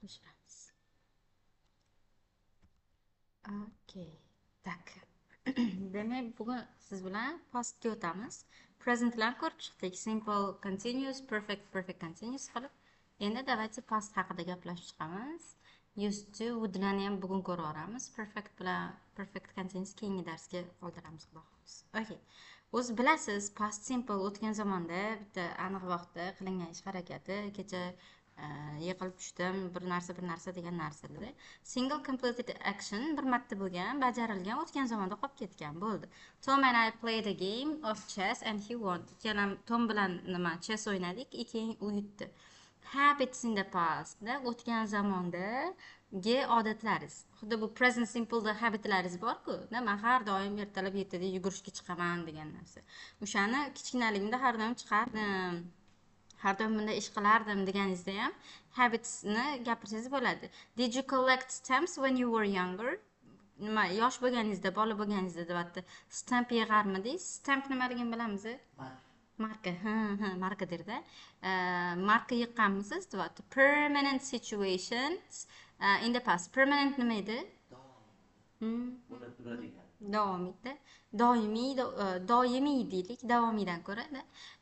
O'chiramiz. Okey. Так. Demak, bugun siz bilan pastga o'tamiz. Presentlarni ko'rib chiqdik. Simple, continuous, perfect, perfect continuous qilib. Endi давайте past haqida gaplashib chiqamiz. Used to, wouldlarni ham bugun ko'ra olamiz. Perfect bilan perfect continuous keyingi darsga qoldiramiz, xudo xohlasa. Okey. O'zi bilasiz, past simple o'tgan zamonda bitta aniq vaqtda qilingan ish harakati, kecha yiqilib tushdim, bir narsa, bir narsa degan narsalar. Single completed action, bir marta bo'lgan, bajarilgan, o'tgan zamonda qolib ketgan, bo'ldi. Tom and I played a game of chess and he won. Ikkalam Tom bilan nima, chess o'ynadik, keyin u yutdi. Habits in the past da, o'tgan zamondagi odatlaringiz. Xuddi bu present simpleda habitlaringiz bor-ku, da, man har doim ertalab 7da yugurishga chiqaman degan narsa. O'shani kichkinaligimda har doim chiqardim, har doim bunday ish qilardim deganingizda ham habitsni gapirsangiz bo'ladi. Did you collect stamps when you were younger? Nima, yosh bo'lganingizda, bola bo'lganingizda deyapti. Stamp yig'armidingiz? Stamp nimaligini bilamiz? Marka, ha, marka derda. Marka yiqqanmisiz deyapti. Permanent situations in the past. Permanent nima edi? Bo'lib turadigan. Davomiyda. Doimiy, doimiy deylik, davomiydan ko'ra.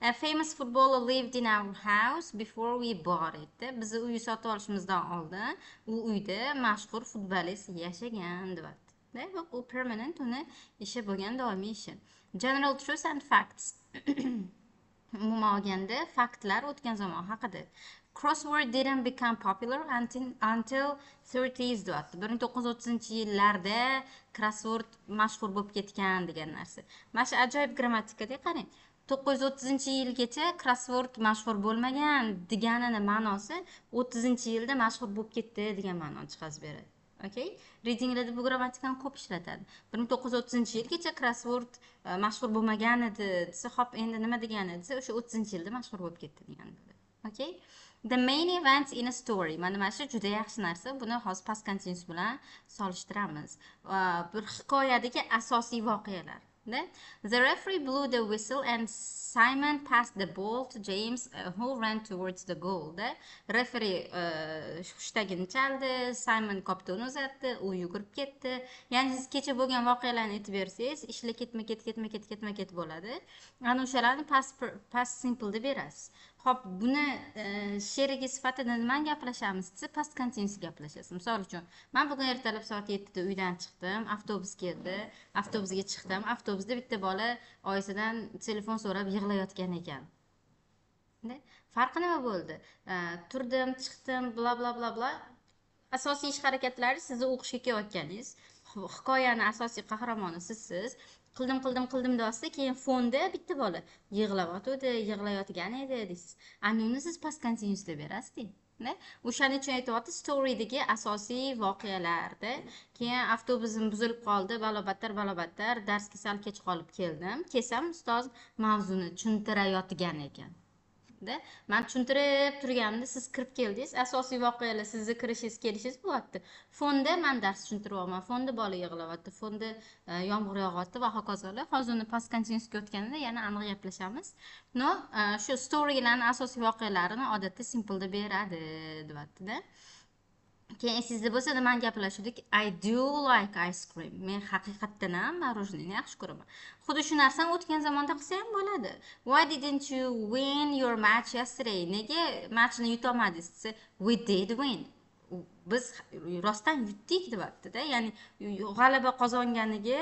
A famous footballer lived in our house before we bought it. Biz uy sotib olishimizdan oldin u uyda mashhur futbolist yashagan deyapti. Bu permanent, uni ishi bo'lgan, doimiy ishi. General truths and facts. Umuman olganda faktlar o'tgan zamon haqida. Crossword didn't become popular until 30s deyapti. 1930-yillarda crossword mashhur bo'lib ketgan degan narsa. Mana shu ajoyib grammatikada qarang. 930-yilgacha crossword mashhur bo'lmagan deganini ma'nosi 30-yilda mashhur bo'lib ketdi degan ma'noni chiqazib beradi. Okey? Readinglarda bu grammatikani ko'p ishlatadi. 1930-yilgacha crossword mashhur bo'lmagan edi desa, hop, endi nima degani desa, o'sha 30-yilda mashhur bo'lib ketdi degani bo'ladi. Okey? The main events in a story. Mana shu juda yaxshi narsa. Buni hozir past continuous bilan solishtiramiz. Bir hikoyadagi asosiy voqealar. Da? The referee blew the whistle and Simon passed the ball to James, who ran towards the goal. Da? Referee hushtagini chaldi, Simon koptoni uzatdi, u yugurib ketdi. Ya'ni siz kecha bo'lgan voqealarni aytib bersangiz, ishlar ketma-ket, ketma-ket, ketma-ket bo'ladi. Ana o'shalarni past simple deb berasiz. Xo'p, buni sherigi sifatida nimani gaplashamiz desa, past continuous gaplashasiz. Misol uchun, men bugun ertalab soat 7da uydan chiqdim, avtobus keldi, avtobusga chiqdim, avtobusda bitta bola oyisidan telefon so'rab yig'layotgan ekan. Ne? Farqi nima bo'ldi? Turdim, chiqdim, bla bla bla bla. Asosiy ish harakatlari sizni o'qishga kelayotganingiz. Hikoyani asosiy qahramoni sizsiz. Qildim, qildim, qildim deyapsiz, keyin fonda bitta bola yig'layotgandi, yig'layotgan edi deysiz. Ana uni siz past continuous deb berasiz. Ne? O'shaning uchun aytyapti, storydagi asosiy voqealarda. Keyin avtobusim buzilib qoldi, balobattar, balobattar, darsga sal kech qolib keldim. Kelsam ustoz mavzuni tushuntirayotgan ekan. Da? Men tushuntirib turganimda siz kirib keldingiz. Asosiy voqealar sizni kirishingiz, kelishingiz bo'lyapti. Fonda men dars tushuntiryapman, fonda bola yig'layapti, fonda yomg'ir yog'yapti va hokazolar. Hozir uni past continuousga o'tganda yana aniq gaplashamiz. No, shu storylarning asosiy voqealarini odatda simpleda beradi deyapti-da. Keyin esingizda bo'lsa, nimani gaplashuvdik? I do like ice cream. Men haqiqatdan ham мороженое yaxshi ko'raman. Xuddi shu narsani o'tgan zamonda qilsa ham bo'ladi. Why didn't you win your match yesterday? Nega matchni yutolmadingiz desa, we did win. Biz rostdan yutdik deyapti-da. Ya'ni g'alaba qozonganiga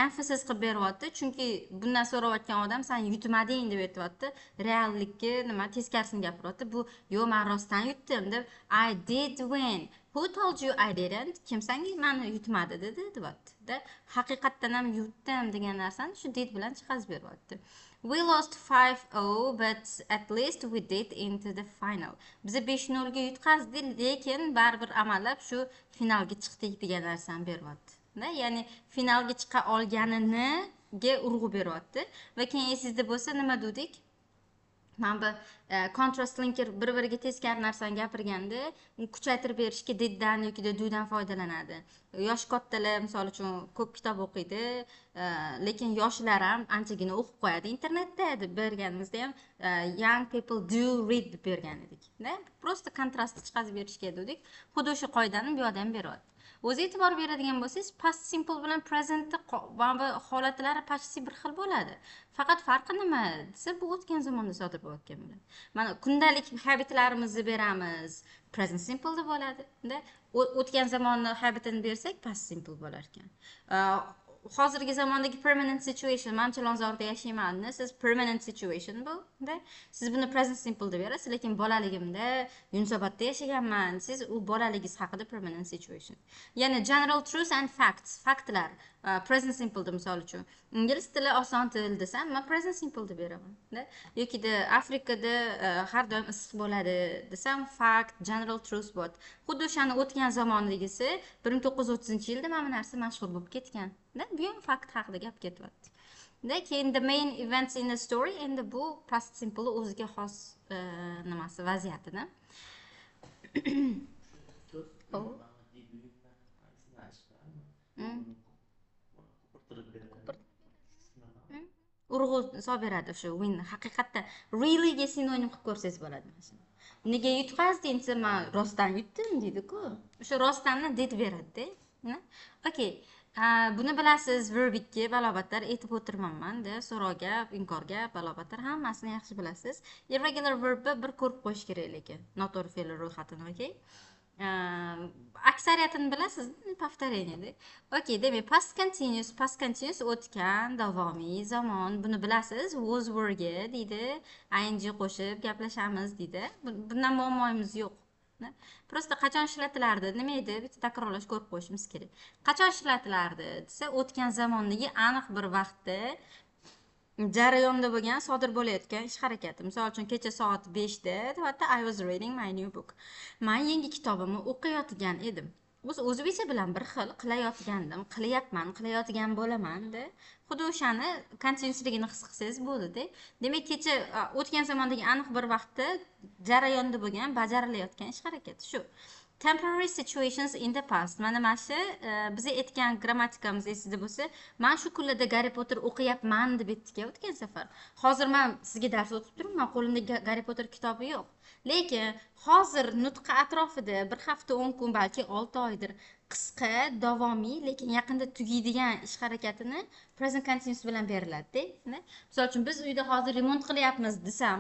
emphasis qilib beryapti. Chunki bundan so'rayotgan odam sen yutmading deb aytyapti. Reallikka nima teskarisini gapiryapti. Bu yo'q, men rostdan yutdim deb, I did win. Who told you I didn't? Kim senga meni yutmadi dedi deyapti-da. Haqiqatdan ham yutdim degan narsani shu did bilan chiqazib beryapti. We lost 5-0, but at least we did into the final. Biz 5-0 ga yutqazdik, lekin baribir amallab shu finalga chiqdik degan narsani beryapti. Da? Ya'ni finalga chiqa olganiniga urg'u beryapti. Va keyin esingizda bo'lsa nima dedik? Mana bu Contrast linker bir biriga teskari narsani gapirganda kuchaytirib berishga diddan yoki do'dan foydalanadi. Yoshi kattalar, misol uchun, ko'p kitob o'qiydi, lekin yoshlar ham anchagina o'qib qo'yadi internetda deb berganimizda ham young people do read deb bergan edik. Просто kontrastni chiqarib berishga dedik. Xuddi o'sha qoidani bu yoqda ham beryapti. O'zi e'tibor beradigan bo'lsangiz, past simple bilan presentni mana bu holatlari почти bir xil bo'ladi. Faqat farqi nima desa, bu o'tgan zamonda sodir bo'layotgan bo'ladi. Mana kundalik habitlarimizni beramiz, present simpleda bo'ladi. O'tgan zamonni habitini bersak, past simple bo'lar ekan. Hozirgi zamondagi permanent situation, man Chilonzorda yashayman, siz permanent situation bu, siz buni present simple deb berasiz, lekin bolaligimda Yunusobodda yashaganman, siz u bolaligingiz haqida permanent situation. Yana general truths and facts, faktlar present simple deb, misol uchun, ingliz tili oson til desam, man present simple deb beraman. Yokida Afrikada har doim issiq bo'ladi desam, fakt, general truth bo'ladi. Xuddi o'shani o'tgan zamondagisi 1930-yilda mana bu narsa mashhur bo'lib ketgan. Bu ham fakt haqida gap ketyapti. Keyin the main events in the story, endi bu past simple o'ziga xos nimasi, vaziyatini. Oh. Urg'u solib beradi o'sha win. Haqiqatda reallyga sinonim qilib ko'rsangiz bo'ladi mana shuni. Nega yutqazding desa, man rostdan yutdim deydi-ku. O'sha rostdanni deb beradi-da. Okey. Buni bilasiz, verb 2 balobatlar aytib o'tirmanman-da, so'roq gap, inkor gap, balobatlar hammasini yaxshi bilasiz. Irregular verbni bir ko'rib qo'yish kerak lekin, noto'g'ri fe'l ro'yxatini, okey? Aksariyatini bilasiz, повторение. Okey, demak, past continuous, past continuous o'tgan davomiy zamon. Buni bilasiz, was were'ga deydi, ing qo'shib gaplashamiz deydi. Bundan muammoimiz yo'q. Просто qachon ishlatilardi, nima edi, bitta takrorlash ko'rib qo'yishimiz kerak. Qachon ishlatilardi desa, o'tgan zamondagi aniq bir vaqtda jarayonda bo'lgan, sodir bo'layotgan ish harakati. Misol uchun, kecha soat 5 da deyapti, I was reading my new book. Men yangi kitobimni o'qiyotgan edim. O'zi o'zbekcha bilan bir xil qilayotgandim, qilyapman, qilayotgan bo'laman-da. Xuddi o'shani continuousligini his qilsangiz bo'ldi-da. Demak, kecha o'tgan zamondagi aniq bir vaqtda jarayonda bo'lgan, bajarilayotgan ish harakati shu. Temporary situations in the past. Mana shu biz aytgan grammatikamiz esingizda bo'lsa, men shu kunlarda Garri Potter o'qiyapman deb aytdik o'tgan safar. Hozir men sizga dars o'tib turibman, qo'limda Garri Potter kitobi yo'q. Lekin hozir nutqi atrofida bir hafta 10 kun, balki 6 oydir qisqa, davomiy, lekin yaqinda tugaydigan ish harakatini present continuous bilan beriladi-da. Misol uchun, biz uyda hozir remont qilyapmiz desam,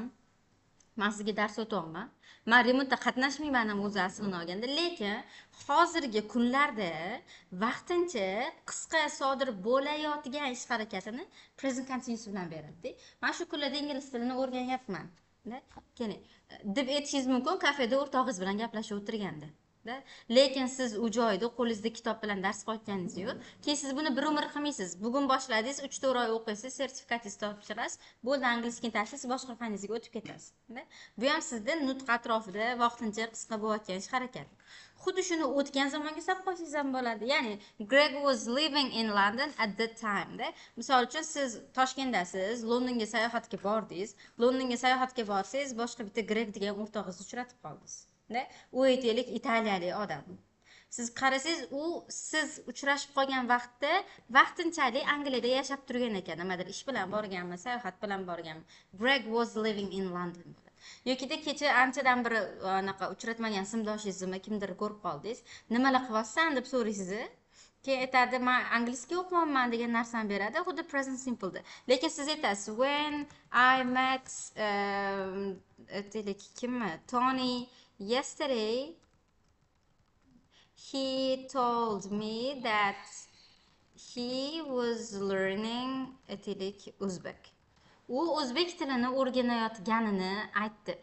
men sizga dars o'tyapman. Men remontda qatnashmayman ham o'zi aslini olganda, lekin hozirgi kunlarda vaqtincha qisqa sodir bo'layotgan ish harakatini present continuous bilan beradi-da. Men shu kunlarda ingliz tilini o'rganyapman. Keling, deb aytishingiz mumkin kafeda o'rtog'ingiz bilan gaplashib o'tirganda. Lekin siz u joyda qo'lingizda kitob bilan dars qilayotganingiz yo'q. Keyin siz buni bir umr qilmaysiz. Bugun boshladingiz, 3-4 oy o'qiysiz, sertifikatingizni topshirasiz, bo'ldi, anglizkini tashlaysiz, boshqa faningizga o'tib ketasiz. Bu ham sizda nutq atrofida vaqtincha qisqa bo'layotgan ish harakat. Xuddi shuni o'tgan zamonga solib qo'ysangiz ham bo'ladi. Ya'ni Greg was living in London at that time da. Misol uchun, siz Toshkentdasiz, Londonga sayohatga bordingiz. Londonga sayohatga borsangiz, boshqa bitta Greg degan o'rtog'ingizni uchratib qoldingiz. U aytaylik italiyalik odam. Siz qarasangiz, u siz uchrashib qolgan vaqtda vaqtinchalik Angliyada yashab turgan ekan. Nimadir ish bilan borganmi, sayohat bilan borganmi? Greg was living in London bo'ladi. Yokida kecha anchadan beri anaqa uchratmagan sinfdoshingizni kimdir ko'rib qoldingiz. Nimalar qilyapsan deb so'raysiz. Keyin aytadi, men anglizcha o'qiyapman degan narsani beradi, xuddi present simpleda. Lekin siz aytasiz, when I met aytaylik kimmi? Tony yesterday, he told me that he was learning aytaylik Uzbek. U o'zbek tilini o'rganayotganini aytdi.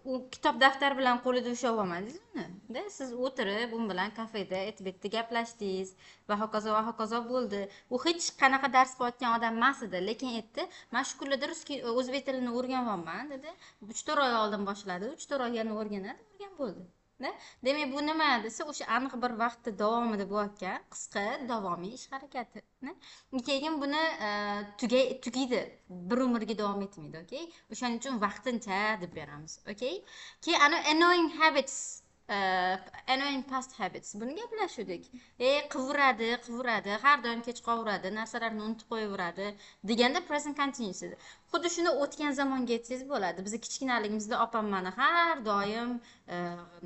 U kitob daftar bilan qo'lida ushlab olmadingiz uni. Da, siz o'tirib, u bilan kafeda aytib gaplashdingiz va hokazo va hokazo bo'ldi. U hech qanaqa dars qilayotgan odam emas edi, lekin aytdi, men shu kunlarda o'zbek tilini o'rganyapman dedi. 3-4 oy oldin boshladi, 3-4 oy yana o'rganadi, o'rgan bo'ldi. Demak, bu nima desa, o'sha aniq bir vaqtda davomida bo'layotgan qisqa davomiy ish harakati. Keyin buni tugaydi, bir umrga davom etmaydi, okey? O'shaning uchun vaqtincha deb beramiz, okey? Keyin ana annoying habits, annoying past habits. Buni gaplashuvdik. Qivuradi, qivuradi, har doim kech qolaveradi, narsalarni unutib qo'yaveradi deganda present continuous edi. Xuddi shuni o'tgan zamonga aytsangiz bo'ladi. Biz kichkinaligimizda opam mani har doim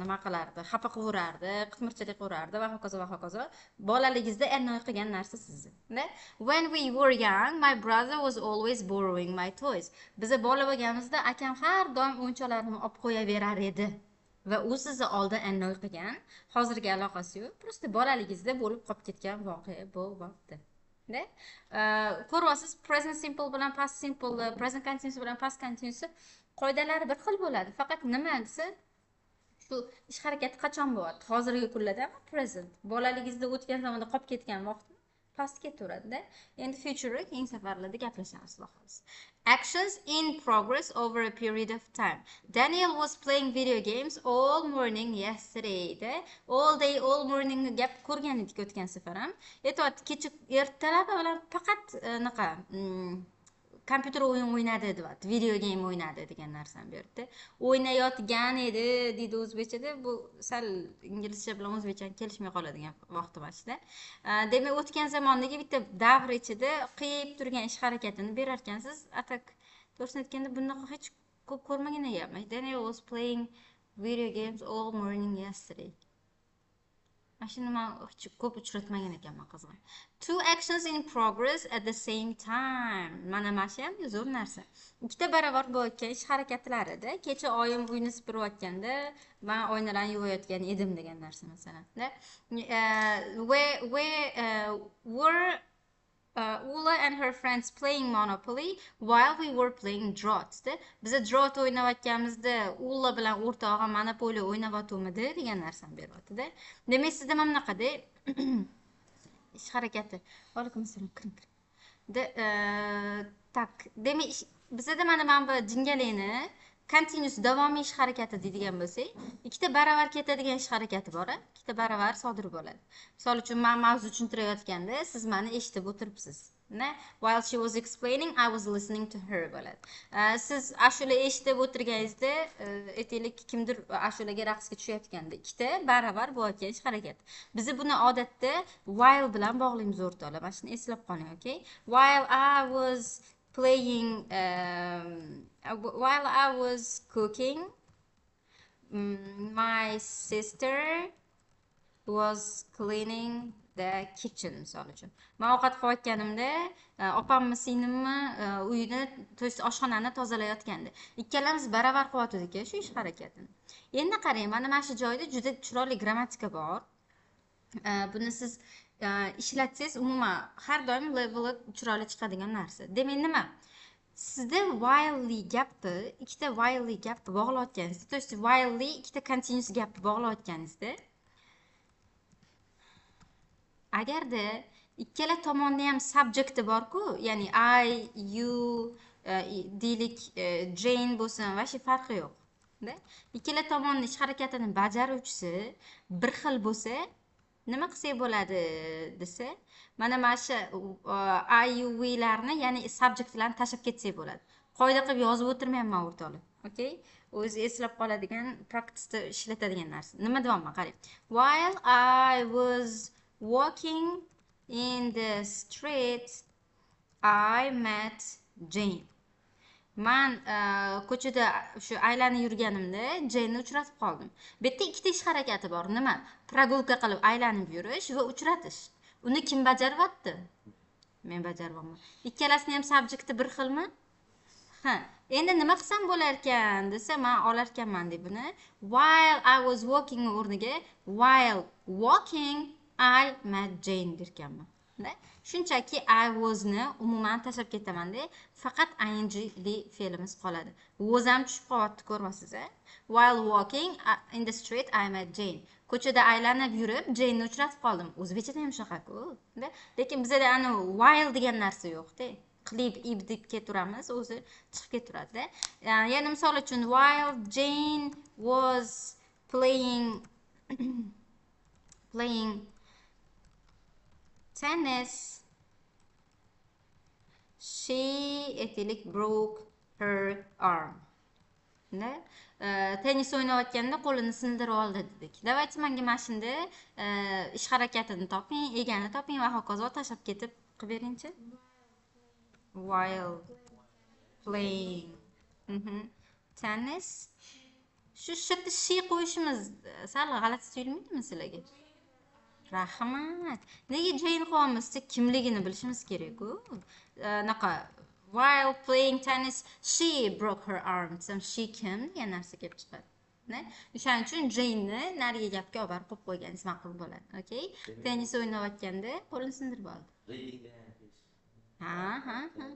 nima qilardi, xafa qilaverardi, qitmirchalik qilaverardi va hokazo va hokazo. Bolaligingizda annoy qilgan narsa sizni. When we were young, my brother was always borrowing my toys. Biz bola bo'lganimizda akam har doim o'yinchoqlarimni olib qo'yaverar edi. Va u sizni oldin annoy qilgan, hozirgi aloqasi yo'q, просто bolaligingizda bo'lib qolib ketgan voqea bo'lyapti. Da? Ko'ryapsiz, present simple bilan past simple, present continuous bilan past continuous qoidalari bir xil bo'ladi. Faqat nima desa, shu ish harakati qachon bo'lyapti? Hozirgi kunlardami? Present. Bolaligingizda o'tgan zamonda qolib ketgan vaqtmi? Past ketaveradi-da. Endi future keyingi safarlarda gaplashamiz, xudo xohlasa. Actions in progress over a period of time. Daniel was playing video games all morning yesterday. De. All day, all morning gap ko'rgan edik o'tgan safar ham. Aytyapti, kecha ertalab bilan faqat anaqa kompyuter o'yin o'ynadi deyapti, video game o'ynadi degan narsani berdi. O'ynayotgan edi deydi o'zbekchada, bu sal inglizcha bilan o'zbekchani kelishmay qoladigan vaqti mana shunda. Demak, o'tgan zamondagi bitta davr ichida qiyib turgan ish harakatini berar ekansiz. Atak, to'g'risini aytganda, bunaqa hech ko'p ko'rmagan ekanman. Daniel was playing video games all morning yesterday. Mana shuni man hech ko'p uchratmagan ekanman, qizg'in. Two actions in progress at the same time. Mana shu ham zo'r narsa. Ikkita barobar bo'layotgan ish harakatlarida, kecha oyim uyni supurayotganda man oynalarni yuvayotgan edim degan narsa masalan. Da? Were Ula and her friends playing Monopoly while we were playing draughts? Biz draught o'ynayotganimizda Ula bilan o'rtog'im Monopoly o'ynayotganmidi degan narsani beryapti-da. Demak, sizda mana bunaqada ish harakati. Alaykum assalom, kiring, kiring. De, так, demak, bizada mana bu jingalakni continuous davomiy ish harakati deydigan bo'lsak, ikkita baravar ketadigan ish harakati bor, ikkita baravar sodir bo'ladi. Misol uchun, men mavzu tushuntirayotganda siz meni eshitib o'tiribsiz. Ne? While she was explaining, I was listening to her bo'ladi. Siz ashula eshitib o'tirganingizda, aytaylik, kimdir ashulaga raqsga tushayotganda ikkita baravar bo'layotgan ish harakati. Biz buni odatda while bilan bog'laymiz o'rtoqlar. Mana shuni eslab qoling, okay? While I was playing, while I was cooking, my sister was cleaning the kitchen, misol uchun. Men ovqat qilayotganimda, opammi, singlimmi uyini, to есть oshxonani tozalayotgandi. Ikkalamiz baravar qilyotgandik shu ish harakatini. Endi qarang, mana shu joyda juda chiroyli grammatika bor. Buni siz ishlatsangiz, umuman har doim leveli chiroyli chiqadigan narsa. Demak, nima? Sizda while-li gapni, ikkita while-li gapni bog'layotganingizda, to есть while-li ikkita continuous gapni bog'layotganingizda, agarda ikkala tomonda ham subjekti bor-ku, ya'ni I, you, deylik, Jane bo'lsin, вообще farqi yo'q. Da? Ikkala tomonni ish harakatini bajaruvchisi bir xil bo'lsa, nima qilsak bo'ladi desa, mana shu I, you, we'larni, ya'ni subjektlarni tashlab ketsak bo'ladi. Qoida qilib yozib o'tirmayapman o'rtoqlar. Okay? O'zi eslab qoladigan, practiceda ishlatadigan narsa. Nima deyapman, qarang. While I was walking in the street, I met Jane. Man ko'chada shu aylanib yurganimda Jane'ni uchratib qoldim. Bu yerda ikkita ish harakati bor. Nima? Прогулка qilib aylanib yurish va uchratish. Uni kim bajaryapti? Men bajaryapman. Ikkalasini ham subjekti bir xilmi? Ha, endi nima qilsam bo'lar ekan desa, men olar ekanman deb buni. While I was walking o'rniga while walking I met Jane derkanman. Da? Shunchaki I wasni umuman tashlab ketaman-da, faqat ing-li fe'limiz qoladi. Was ham tushib qolyapti, ko'rmasiz-a? While walking in the street I met Jane. Ko'chada aylanib yurib Jane'ni uchratib qoldim. O'zbekchada ham shunaqa-ku, da? Lekin bizada ana while degan narsa yo'q-da. Qilib ib deb ketaveramiz, o'zi chiqib ketaveradi-da. Yana misol uchun while Jane was playing tennis, she aytaylik broke her arm. Ne? Tennis o'ynayotganda qo'lini sindirib oldi dedik. Давайте menga mana shunda ish harakatini toping, egani toping va hokazo tashlab ketib qilib beringchi. While playing tennis. Shu yerda she qo'yishimiz sal g'alati tuyulmaydimi sizlarga? Rahmat. Nega Jane qo'yamiz? Kimligini bilishimiz kerak-ku. Anaqa while playing tennis she broke her arm desam, she kim degan narsa kelib chiqadi. Ne? O'shaning uchun Jane-ni narigi gapga olib borib qo'yib qo'yganingiz ma'qul bo'ladi. Okay? Tennis o'ynayotganda qo'lini sindirib oldi. Ha, ha, ha.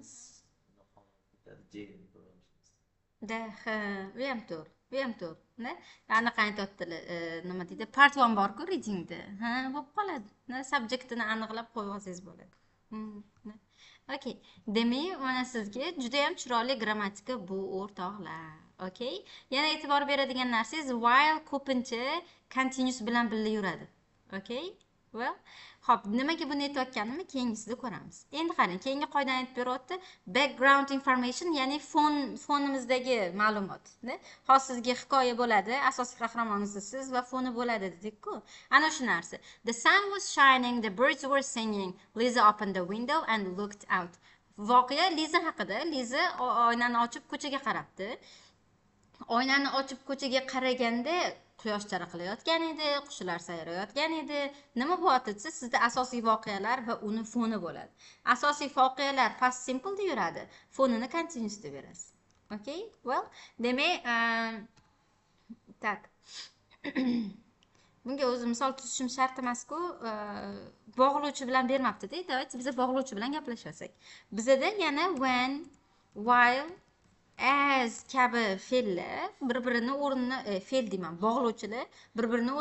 Da, ha, u ham to'g'ri. Bu ham to'g'ri. Ne? Anaqa aytyaptilar, nima deydi? Part 1 bor-ku readingda. Ha, bo'lib qoladi. Ne, subjektini aniqlab qo'yib olsangiz bo'ladi. Okay. Demak, mana sizga juda ham chiroyli grammatika bu, o'rtoqlar. Okay? Yana e'tibor beradigan narsangiz, while ko'pincha continuous bilan birga yuradi. Okay? Well, xo'p, nimaga buni aytayotganimni keyingisida ko'ramiz. Endi qarang, keyingi qoidani aytib beryapti. Background information, ya'ni fonimizdagi ma'lumot. Hozir sizga hikoya bo'ladi, asosiy qahramonimiz siz va foni bo'ladi dedik-ku. Ana shu narsa. The sun was shining, the birds were singing. Liza opened the window and looked out. Voqea Liza haqida. Liza oynani ochib ko'chaga qarabdi. Oynani ochib ko'chaga qaraganda quyosh charaqlayotgan edi, qushlar sayrayotgan edi. Nima bo'lyapti desa, sizda asosiy voqealar va uni foni bo'ladi. Asosiy voqealar past simple deb yuradi, fonini continuous deb berasiz. Okay? Well, demak, tak. Bunga o'zi misol tuzishim shart emas-ku, bog'lovchi bilan bermabdi-da. Давайте biza bog'lovchi bilan gaplashsak. Bizada yana when, while, as kabi fe'llar bir-birini o'rnini, fe'l deyman, bog'lovchilar bir-birini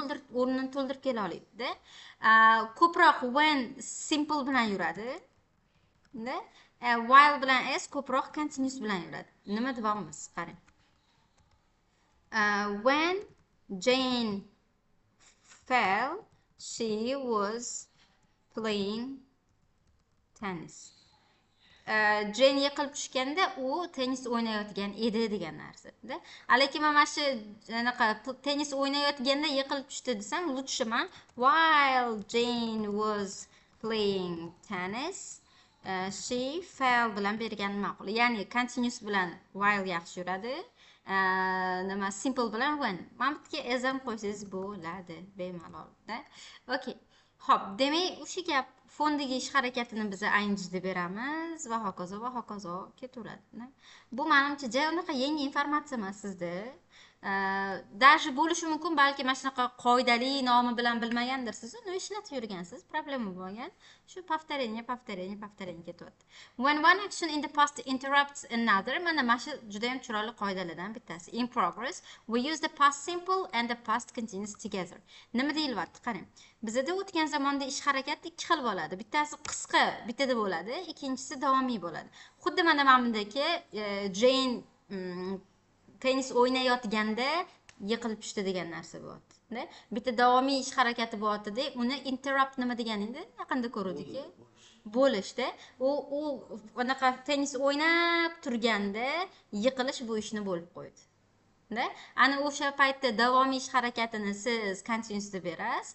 o'rnini to'ldirib kela oladi-da. Ko'proq when simple bilan yuradi. Da? While bilan as ko'proq continuous bilan yuradi. Nima deyapmiz? Qarang. When Jane fell, she was playing tennis. Jane yiqilib tushganda u tennis o'ynayotgan edi degan narsa-da. Lekin men mana shu anaqa tennis o'ynayotganda yiqilib tushdi desam, лучше man while Jane was playing tennis, she fell bilan bergan ma'qul. Ya'ni continuous bilan while yaxshi yuradi. Nima simple bilan when. Mana bu yerga as ham qo'ysangiz bo'ladi bemalol-da. Okay. Xo'p, demak, o'sha gap fondagi ish harakatini biz ing deb beramiz va hokazo va hokazo ketaveradi. Bu menimcha ja unaqa yangi informatsiya emas sizda. Даже bo'lishi mumkin, balki mana shunaqa qoidali nomi bilan bilmagandirsiz, uni ishlatib yurgansiz, problema bo'lmagan. Shu повторение, повторение, повторение ketyapti. When one action in the past interrupts another, mana shu juda ham chiroyli qoidalardan bittasi. In progress, we use the past simple and the past continuous together. Nima deyilyapti? Qarang. Bizda o'tgan zamonda ish harakati ikki xil bo'ladi. Bittasi qisqa, bittada bo'ladi, ikkinchisi davomiy bo'ladi. Xuddi mana bundagi Jane tennis o'ynayotganda yiqilib tushdi degan narsa bo'lyapti. Bitta davomiy ish harakati bo'lyapti-da, uni interrupt nima deganingni yaqinda ko'rdik-ku. Bo'lishda u anaqa tennis o'ynab turganda yiqilish bu ishni bo'lib qo'ydi. Ana o'sha paytda davomiy ish harakatini siz continuous deb berasiz,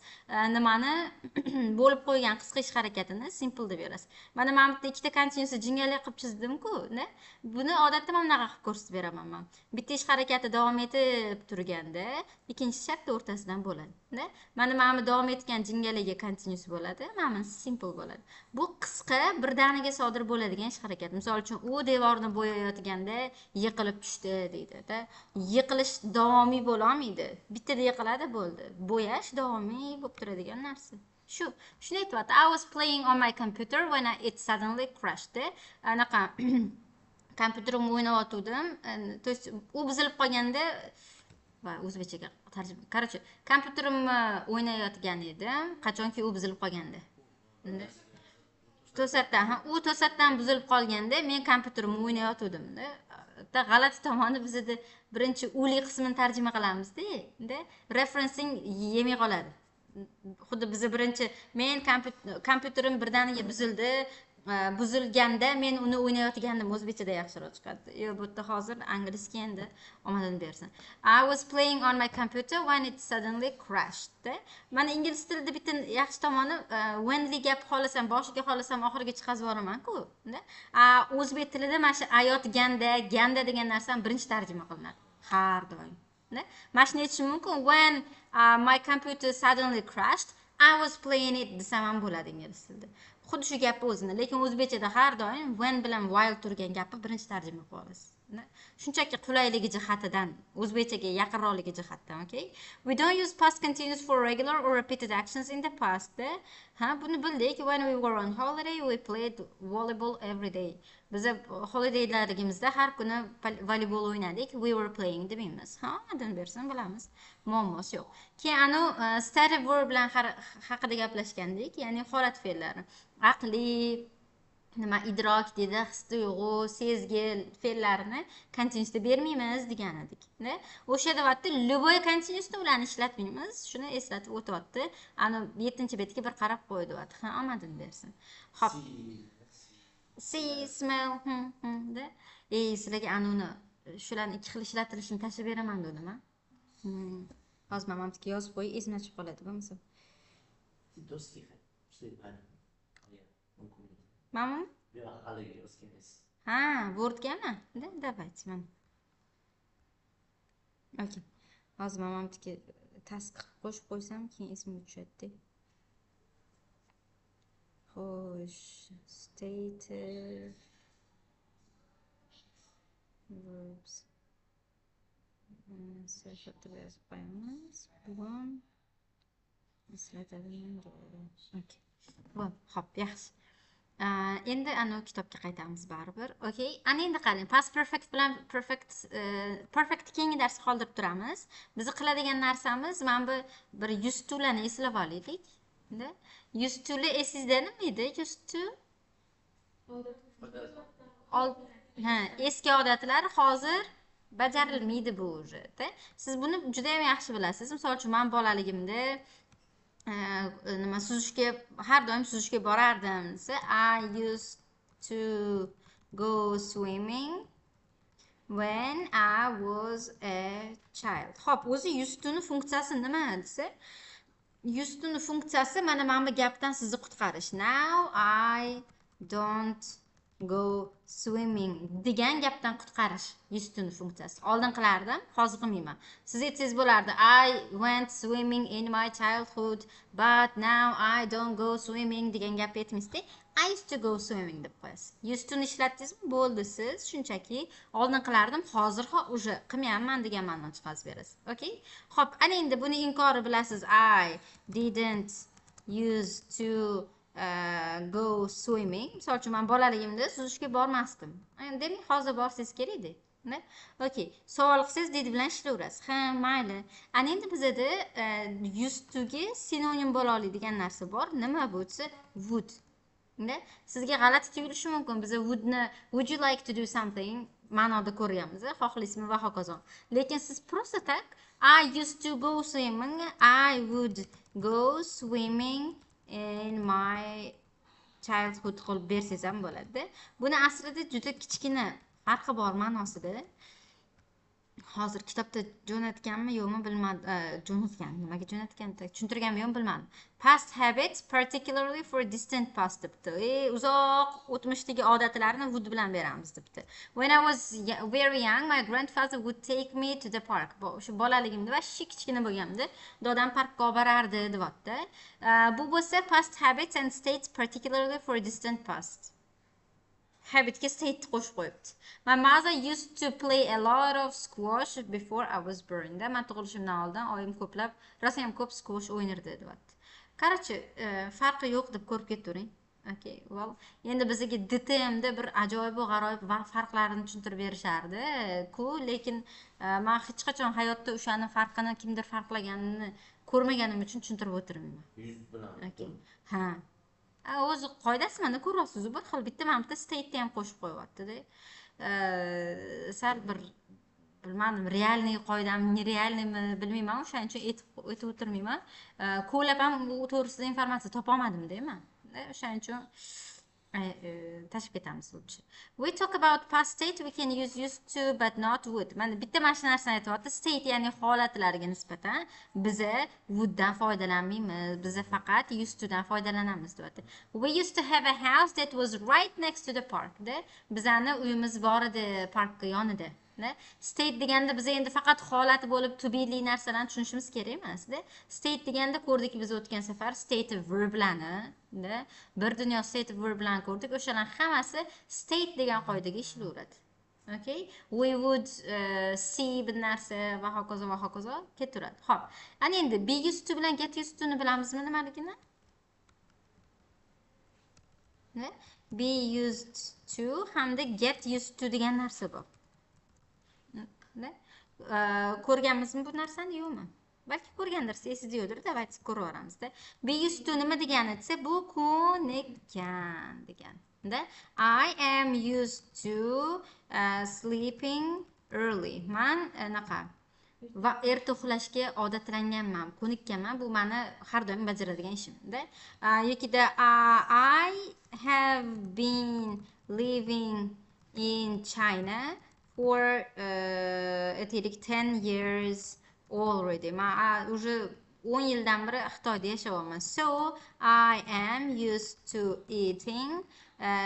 nimani bo'lib qo'ygan qisqa ish harakatini simple deb berasiz. Mana men bitta ikkita continuousni jingalak qilib chizdim-ku, buni odatda mana bunaqa qilib ko'rsatib beraman men. Bitta ish harakati davom etib turganda, ikkinchisi shartta o'rtasidan bo'ladi. Mana bu davom etgan jingalaga continuous bo'ladi, mana bu simple bo'ladi. Bu qisqa birdaniga sodir bo'ladigan ish harakat. Misol uchun, u devorni bo'yayotganda yiqilib tushdi deydi-da. Yiqilish davomiy bo'la olmaydi. Bittada yiqiladi, bo'ldi. Bo'yash davomiy bo'lib turadigan narsa. Shuni aytyapti. I was playing on my computer when it suddenly crashed. Anaqa kompyuterimni o'ynayotgandim. То есть u buzilib qolganda va o'zbekchaga tarjima. Короче, kompyuterimni o'ynayotgan edim, qachonki u buzilib qolganda. To'satdan, ha, u to'satdan buzilib qolganda men kompyuterimni o'ynayotgandim-da. Bitta g'alati tomoni bizda birinchi uli qismini tarjima qilamizda, referencing yemay qoladi. Xuddi biza birinchi men kompyuterim birdaniga buzildi, buzilganda men uni o'ynayotgandim, o'zbekchada yaxshiroq chiqadi. Yo'q, bu yerda hozir anglizcha, endi omadini bersin. I was playing on my computer when it suddenly crashed. Mana ingliz tilida bitta yaxshi tomoni, whenli gap xohlasam boshiga, xohlasam oxiriga chiqazib yuboraman-ku. O'zbek tilida mana shu ayotganda, ganda degan narsani birinchi tarjima qilinadi har doim. Mana shuni aytishim mumkin: when my computer suddenly crashed, I was playing it desam ham bo'ladi ingliz tilida. Xuddi shu gapni o'zini, lekin o'zbekchada har doim when bilan while turgan gapni birinchi tarjima qilib olasiz. Shunchaki qulayligi jihatidan, o'zbekchaga yaqinroqligi jihatdan, okay? We don't use past continuous for regular or repeated actions in the past. Ha, buni bildik. When we were on holiday, we played volleyball every day. Biz holidaylarligimizda har kuni voleybol o'ynadik. We were playing demaymiz. Ha, adini bersin, bilamiz. Muammosi yo'q. Keyin anu stative verb bilan haqida gaplashgandik, ya'ni holat fe'llari. Aqliy, nima, idrok deydi, his tuyg'u, sezgi fe'llarini continuousda bermaymiz degan edik. O'sha deyapti, любой continuousda ularni ishlatmaymiz. Shuni eslatib o'tyapti. Ani 7-betga bir qarab qo'y deyapti. Ha, omadini bersin. Xo'p. See, smell, da. Ey, sizlarga anuni shularni ikki xil ishlatilishini tashlab beraman dedim, a? Hozir men mamtga yozib qo'y, esimdan chiqib qoladi bo'lmasa. Mana? Yo'q, haligi yozganingiz. Ha, Wordgami? Да, давайте mana. Okay. Hozir men mamtga task qilib qo'shib qo'ysam, keyin esimga tushadi-da. Xo'sh, stative verbs. Deb yozib qo'yamiz. Bugun eslatadi menga. Okay. Xo'p, yaxshi. Endi anavi kitobga qaytamiz baribir. Okay. Ana endi qarang, past perfect bilan perfect, perfect keyingi darsga qoldirib turamiz. Biz qiladigan narsamiz mana bu bir used to'larni eslab olaylik. Used to'lar esingizda nima edi? Used to ha, eski odatlar hozir bajarilmaydi bu уже. Siz buni juda ham yaxshi bilasiz. Misol uchun, men bolaligimda nima, suzishga, har doim suzishga borardim desa, I used to go swimming when I was a child. Xo'p, o'zi used to'ni funksiyasi nima desa, used to'ni funksiyasi mana bu gapdan sizni qutqarish. Now I don't go swimming degan gapdan qutqarish used to'ni funksiyasi. Oldin qilardim, hozir qilmayman. Siz aytsangiz bo'lardi, I went swimming in my childhood, but now I don't go swimming degan gap aytmaysizda, I used to go swimming deb qo'yasiz. Used to'ni ishlatdingizmi? Bo'ldi, siz shunchaki oldin qilardim, hozir уже qilmayapman degan ma'noni chiqarib berasiz. Okay? Xo'p, ana endi buni inkori bilasiz. I didn't use to go swimming. Misol uchun, men bolaligimda suzishga bormasdim. Demak, hozir borsangiz kerak-da. Okay. Savol qilsangiz did bilan ishlayverasiz. Ha, mayli. Ana endi bizada used to'ga sinonim bo'la oladigan narsa bor. Nima bu desa, would. Sizga g'alati tuyulishi mumkin. Biz wouldni would you like to do something ma'noda ko'ryapmiz, xohlaysizmi va hokazo. Lekin siz просто так I used to go swimming, I would go swimming in my childhood qilib bersangiz ham bo'ladi. Buni aslida juda kichkina farqi bor ma'nosida. Hozir kitobda jo'natganmi yo'qmi bilmadim. Jo'natgan, nimaga jo'natgan, tushuntirganmi yo'qmi bilmadim. Past habits particularly for distant past debdi. Uzoq o'tmishdagi odatlarni would bilan beramiz debdi. When I was very young, my grandfather would take me to the park. O'sha bolaligimda va kichkina bo'lganimda dodam parkka olib borardi deyapti. Bu bo'lsa past habits and states particularly for distant past. Habitga state qo'shib qo'yibdi. My mother used to play a lot of squash before I was born. Man tug'ilishimdan oldin oyim ko'plab, rosa ham ko'p squash o'ynardi deyapti. Qarachi, farqi yo'q deb ko'rib ketavering. Okay, well, endi bizga DTMda bir ajoyib va g'aroyib farqlarini tushuntirib berishardi ku, lekin men hech qachon hayotda o'shani farqini kimdir farqlaganini ko'rmaganim uchun tushuntirib o'tirmayman. Yuz bilan. Okay. Ha. O'zi qoidasi mana ko'ryapsiz, bir xil bitta mana bitta state'ni ham qo'shib qo'yyapti-da. Sal bir Bilmadim, реальный qoidami, нереальный mi, bilmayman, o'shaning uchun aytib o'tirmayman. Ko'plab ham bu to'g'risida informatsiya topolmadim-da man. O'shaning uchun tashlab ketamiz lучше. We talk about past state, we can use used to but not would. Mana bitta mana shu narsani aytyapti. State, ya'ni holatlarga nisbatan biza woulddan foydalanmaymiz. Biza faqat used to dan foydalanamiz deyapti. We used to have a house that was right next to the park. Da bizani uyimiz bor edi parkka yonida. State deganda biz endi faqat holati bo'lib to be'li narsalarni tushunishimiz kerak emasda. State deganda ko'rdik biz o'tgan safar state verblarni, bir dunyo state verblarni ko'rdik. O'shalarning hammasi state degan qoidaga ishlayveradi. Okay? We would see bir narsa va hokazo va hokazo ketaveradi. Xo'p. Ana endi be used to bilan get used to ni bilamizmi nimaligini? Ne? Be used to hamda get used to degan narsa bor. Ko'rganmizmi bu narsani, yo'qmi? Balki ko'rgandirsiz, esingizda yo'qdir. Давайте ko'rib yuboramizda. Be used to nima degani desa, bu ko'nikkan degan. Da I am used to sleeping early. Man anaqa va erta uxlashga odatlanganman, ko'nikkanman. Bu meni har doim bajaradigan ishim-da. Yokida I have been living in China for aytaylik 10 years already. Man уже 10 yildan beri Xitoyda yashayapman. So I am used to eating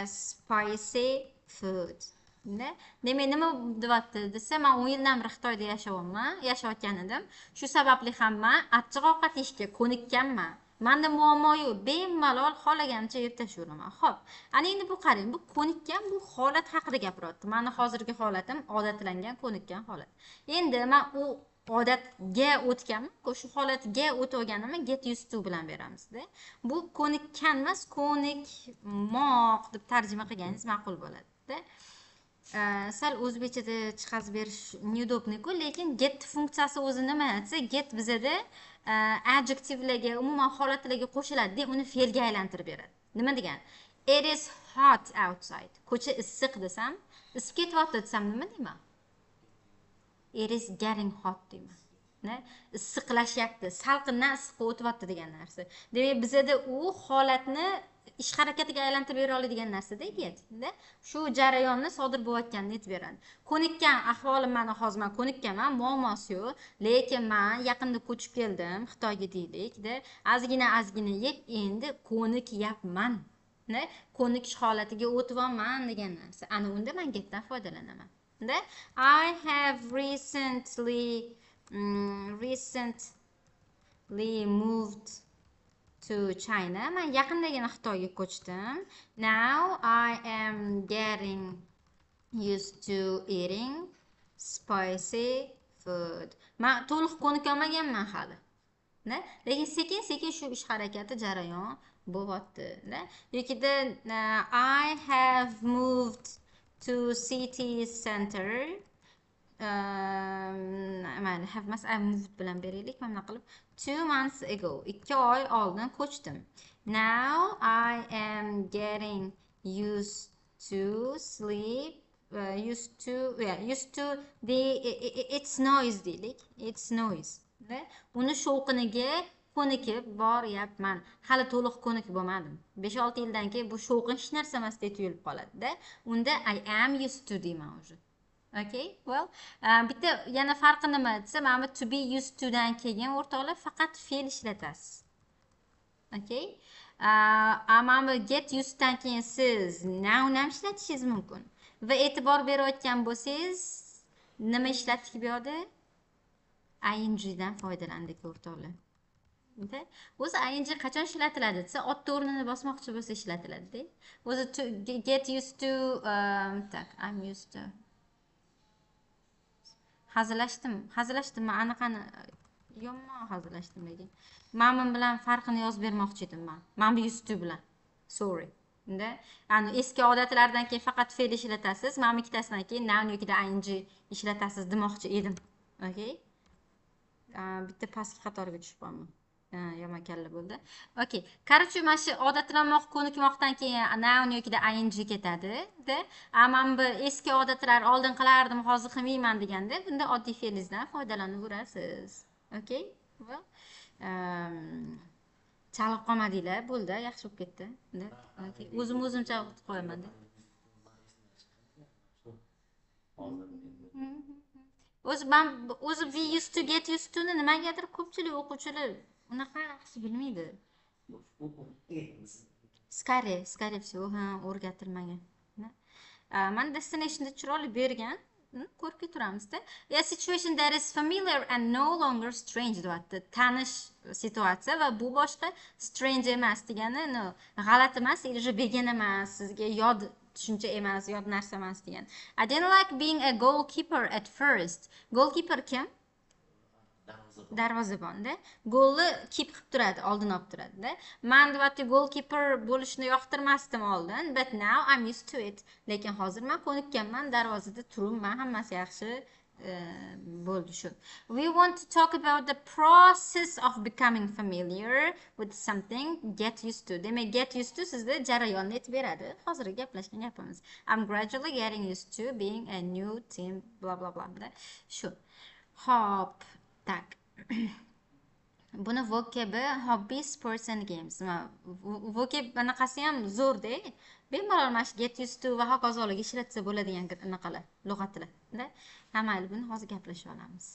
spicy food. Demak, nima deyapti desa, men 10 yildan beri Xitoyda yashayapman, yashayotgan edim. Shu sababli ham men achchiq ovqat yeyishga ko'nikkanman. Menda muammo yo'q, bemalol xohlaganimcha yeb tashlayveraman. Xo'p, ana endi bu qarang, bu ko'nikkan, bu holat haqida gapiryapti. Meni hozirgi holatim odatlangan, ko'nikkan holat. Endi men u odatga o'tganman, shu holatga o'tib olganimni get used to bilan beramizda. Bu ko'nikkan emas, ko'nikmoq deb tarjima qilganingiz ma'qul bo'ladi-da. Sal o'zbekchada chiqazib berish неудобный-ku, lekin get funksiyasi o'zi nima desa, get bizada adjektivlarga, umuman holatlarga qo'shiladi, uni fe'lga aylantirib beradi. Nima degani? It is hot outside. Ko'cha issiq desam, isib ketyapti desam nima deyman? It is getting hot deyman. Ne? Issiqlashyapti, salqindan issiqqa o'tyapti degan narsa. Demak, bizada u holatni ish harakatiga aylantirib bera oladigan narsada get-da. Shu jarayonni sodir bo'layotganini aytib beradi. Ko'nikkan ahvolim meni hozir men ko'nikkanman, muammosi yo'q, lekin men yaqinda ko'chib keldim Xitoyga deylik-da, ozgina ozgina yeb endi ko'nikyapman. Ne? Ko'nikish holatiga o'tyapman degan narsa. Ana unda men getdan foydalanaman. Da I have recently moved to China. Men yaqindagina Xitoyga ko'chdim. Now I am getting used to eating spicy food. Men to'liq ko'nika olmaganman hali. Ne? Lekin sekin-sekin shu ish harakati jarayon bo'lyapti. Ne? Yokida I have moved to city center. Mayli, have emas, I moved bilan beraylik. Mana bunaqa qilib 2 months ago, 2 oy oldin ko'chdim. Now I am getting used to sleep, used to, yeah, used to the its noise deylik. Its noise. Va uni shovqiniga ko'nikib boryapman. Hali to'liq ko'nikib bo'lmadim. 5-6 yildan keyin bu shovqin hech narsa emasdek tuyulib qoladi-da. Unda I am used to deyman уже. Okay, well, bitta yana farqi nima desa, mana bu to be used to dan keyin o'rtoqlar faqat fe'l ishlatasiz. Okay? Mana bu get used dan keyin siz noun ham ishlatishingiz mumkin. Va e'tibor berayotgan bo'lsangiz, nima ishlatdik bu yerda? Ing dan foydalandik o'rtoqlar. O'zi ing qachon ishlatiladi desa, otni o'rnini bosmoqchi bo'lsa ishlatiladi-da. O'zi to get used to, tak, I'm used to. Hazillashdim, hazillashdim, men anaqani yomon hazillashdim lekin. Men bilan farqini yozib bermoqchi edim men. Men bu used to bilan. Sorry. Unda, ya'ni eski odatlardan keyin faqat fe'l ishlatasiz, mana bu ikkitasidan keyin noun yoki ing ishlatasiz demoqchi edim. Okay? Bitta pastki qatorga tushib qoldim. Yomon kalla bo'ldi. Okey, короче, mana shu odatlanmoq, ko'nikmoqdan keyin noun yokida ing ketadi da. A mana bu eski odatlar, oldin qilardim, hozir qilmayman deganda, bunda oddiy fe'lingizdan foydalanaverasiz. Okey, well, chalg'ib qolmadinglar, bo'ldi, yaxshi bo'lib ketdi. Okay. O'zim o'zim chalg'itib qo'yamanda. Hozir endi. O'zi man o'zi be used to, get used to ni nimagadir ko'pchilik o'quvchilar unaqa yaxshi bilmaydi. Скорее всего, ha, o'rgatilmagan. Mana destinationda chiroyli bergan, ko'rib ketaveramizda. A situation that is familiar and no longer strange deyapti. Tanish situatsiya va bu boshqa strange emas degani, no, g'alati emas или же begona emas, sizga yod tushuncha emas, yod narsa emas degan. I didn't like being a goalkeeper at first. Goalkeeper kim? Darvozabon. Darvozabonda. Golni keep qilib turadi, oldini olib turadida. Man deyapti, goalkeeper bo'lishni yoqtirmasdim oldin, but now I'm used to it. Lekin hozir man ko'nikkanman, darvozada turibman, hammasi yaxshi bo'ldi shu. We want to talk about the process of becoming familiar with something, get used to. Demak, get used to sizda jarayonni aytib beradi. Hozirgi gaplashgan gapimiz. I'm gradually getting used to being a new team, bla bla bla. Shu. Hop, так. Buni vocab, hobby, sports and games. Vocab anaqasi ham zo'rda. Bemalol mana shu get used to va hokazolarga ishlatsa bo'ladigan anaqalar, lug'atlar. Ha, mayli, buni hozir gaplashib olamiz.